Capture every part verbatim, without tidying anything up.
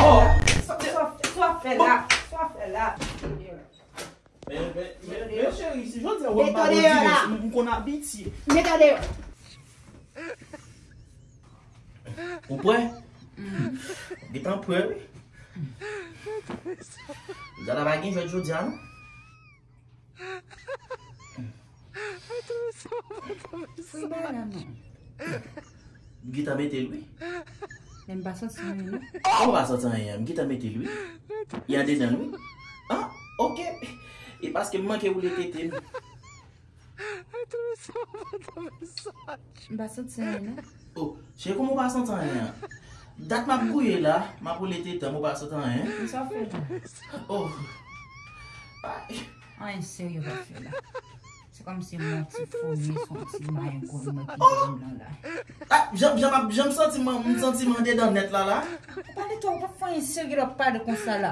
Oh! Sa, sa, sa w ap fè la? Sa w ap fè la? Men, men, men, men cheri, si jodi a w ap ba m diyòs, m, m konn abitye. Mete w deyò. Ou prè? Gentan prè, wi. Zala pa gen jwèt jodi a, non? Fouye bagay la, non. M gentan mete l, wi. Men m pa santi anyen, non. Kòman w pa santi anyen an? M gentan mete l, wi. Li andedan l, wi. Ah, ok. E paske m manke woule tete m. M pa santi anyen, non. Oh, cheri, kòman w pa santi anyen an? Dat m ap gouye la, m ap woule tete m, ou pa santi anyen? Men sa w fè la? Oh. Ay. Anyen serye w pa fè la. Se kòmsi m yon ti fomi, se yon ti mayengon mwen ki gen m nan la. Ah, jan, jan m ap, jan m santi m, m santi m andedan nèt la, la. Ou pale twò, ou pa fè anyen serye lè w ap pale konsa la.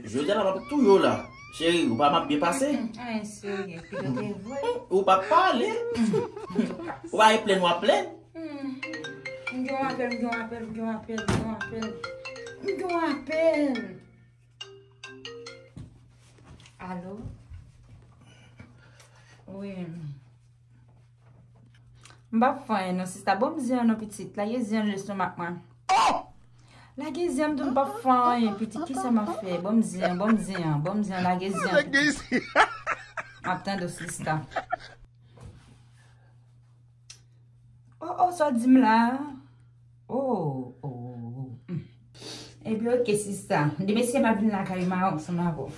Jodi a la, m ap touye w la. Cheri, ou pa m ap byen pase? Mm, anyen serye, piga te vre. Ou pa pale. Ou pa e plenn, w ap plenn. Mm. M gen yon apèl, m gen yon apèl, m gen yon apèl, m gen yon apèl. M gen yon apèl. Alo? Wi. M p ap fè anyen non, sista. Ban m zen an non, pitit. Lage zen an nan lestomak mwen. Lage zen an, m di w m p ap fè anyen, pitit. Kisa m ap fè? Ban m zen an, ban m zen an, ban m zen an, lage zen an, pitit. M ap tande w, sista. Oh, oh, sa w di m la? Oh, oh, oh. Hmm. Ebyen, ok, sista. Demen si m ap vin lakay ou, m a ansanm avè w.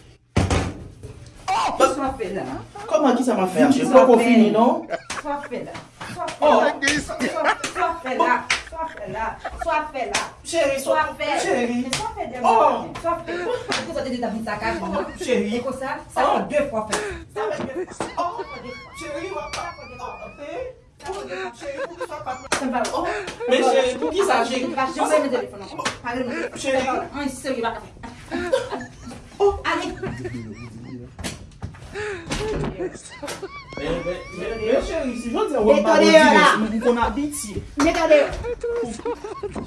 Oh! Sa w fè la? Kòman, kisa m ap fè a, cheri? M poko fini, non. Sa w fè la? Sa w fè la? Sa w fè la? Sa w fè la? Sa w fè la? Cheri, sa w fè? Cheri. Men sa w fè dènye? Oh! Sa w fè? Pou sa te di ta vin sakaje, non? Cheri. E konsa, sa fè de fwa fè. Sa fè de fwa. Oh! Sa fè de fwa. Cheri, w ap... Sa fè de fwa. Oh, eh. Cheri, poukisa w pa t... Oh, men cheri, poukisa, cheri? Pa janm rele m nan telefòn ankò. Pa rele m nan telefòn. Cheri. Anyen serye pa ka fè. Oh. Ale. Men, men, men, men cheri, si jodi a w ap ba m diyòs, m, m konn abitye. Mete w deyò.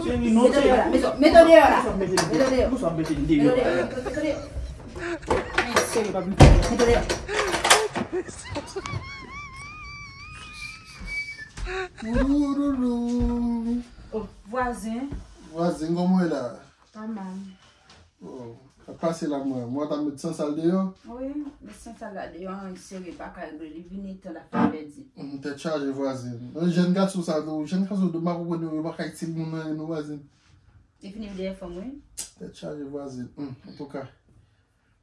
Cheri, non, cheri. Mete w deyò la. Mete w deyò la. Mete w deyò. Mete w deyò. Mete w deyò. Anyen serye pa vin fè. Mete w deyò. Woulouloulou. Oh, vwazen. Vwazen, kòman w ye la? Pa mal. Oh, sa k pase la, mwen? Mwen ta met san sal deyò? Wi, met san sal la deyò, anyen serye pa ka regle. Li vin etan l ap fè pèdi. Mm, tèt chaje, vwazen. Yon jèn gason sa tou, jèn gason tou, m pa konprann yo, yo pa ka itil moun anyen non, vwazen. Li fini dèyè fanm, wi. Tèt chaje, vwazen. Mm, antouka.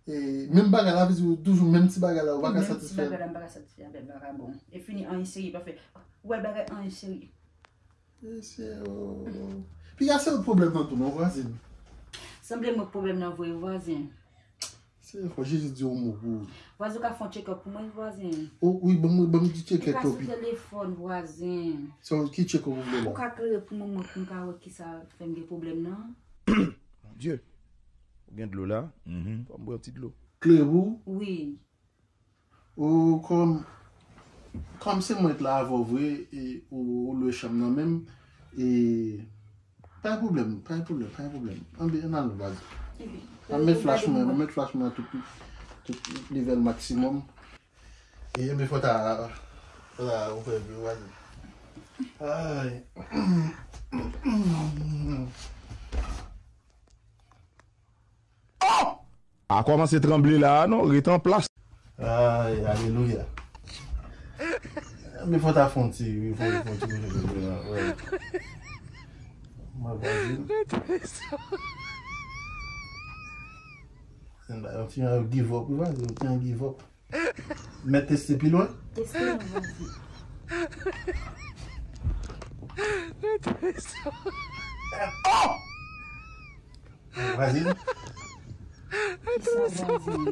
E, menm bagay la, vle di toujou menm ti bagay la, ou pa ka satisfè. Menm ti bagay la, m pa ka satisfè avèk vakabon. E fini, anyen serye pa fè. Ou wè bagay, anyen serye. Mesye, oh. Piga se ou pwoblèm nan tou, non, vwazen. Sanble mwen pwoblèm nan vre, vwazen. Se fò Jezi di yon mo pou ou. Vwazen, ou ka fè yon check-up pou mwen, vwazen? Oh, wi, ban m, ban m ti check-up. Ou ka sou telefòn, vwazen. Se ki check-up ou vle la? Ou ka klere pou mwen, mwen, pou m ka wè kisa fè m gen pwoblèm nan. Mon Dieu. Ou gen dlo la? Mhm. Fò m bwè yon ti dlo. Klere pou ou? Wi. Ou kòm, kòm se mwen k la avè w vre, e ou, ou lwe chanm nan menm, e pa gen pwoblèm, pa gen pwoblèm, pa gen pwoblèm. Ann, ann al non, vwazen. Ann met flash mwen, ann met flash mwen tout, tout nivèl maksimòm. E, ebyen, fò ta, fò ta ouvè vre, vwazen. Ay. Oh! A kòmanse tranble la a non, ret an plas. Ay, alelouya. Men fò ta fè yon ti, wi, fò, fò yon ti kote kote la, wi. Mwen vwazen. Yon ti jan give up, wi, vwazen, yon ti jan give up. Mèt teste pi lwen? Teste non, vwazen. Oh! Vwazen. Kisa vwazen?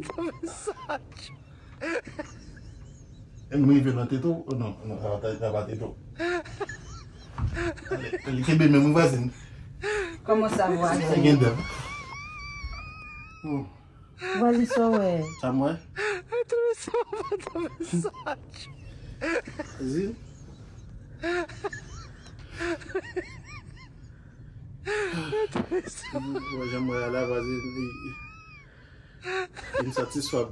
E m rive nan tete w? Oh, non, non, sa pa, sa pa tete w. Li kenbe menm wi, vwazen. Kòman sa, vwazen? Sa gen dèm. Hmm. Vwazen, sa w wè? Sa m wè? Vwazen. Bon, jan m wè a la, paske li, li m satisfab.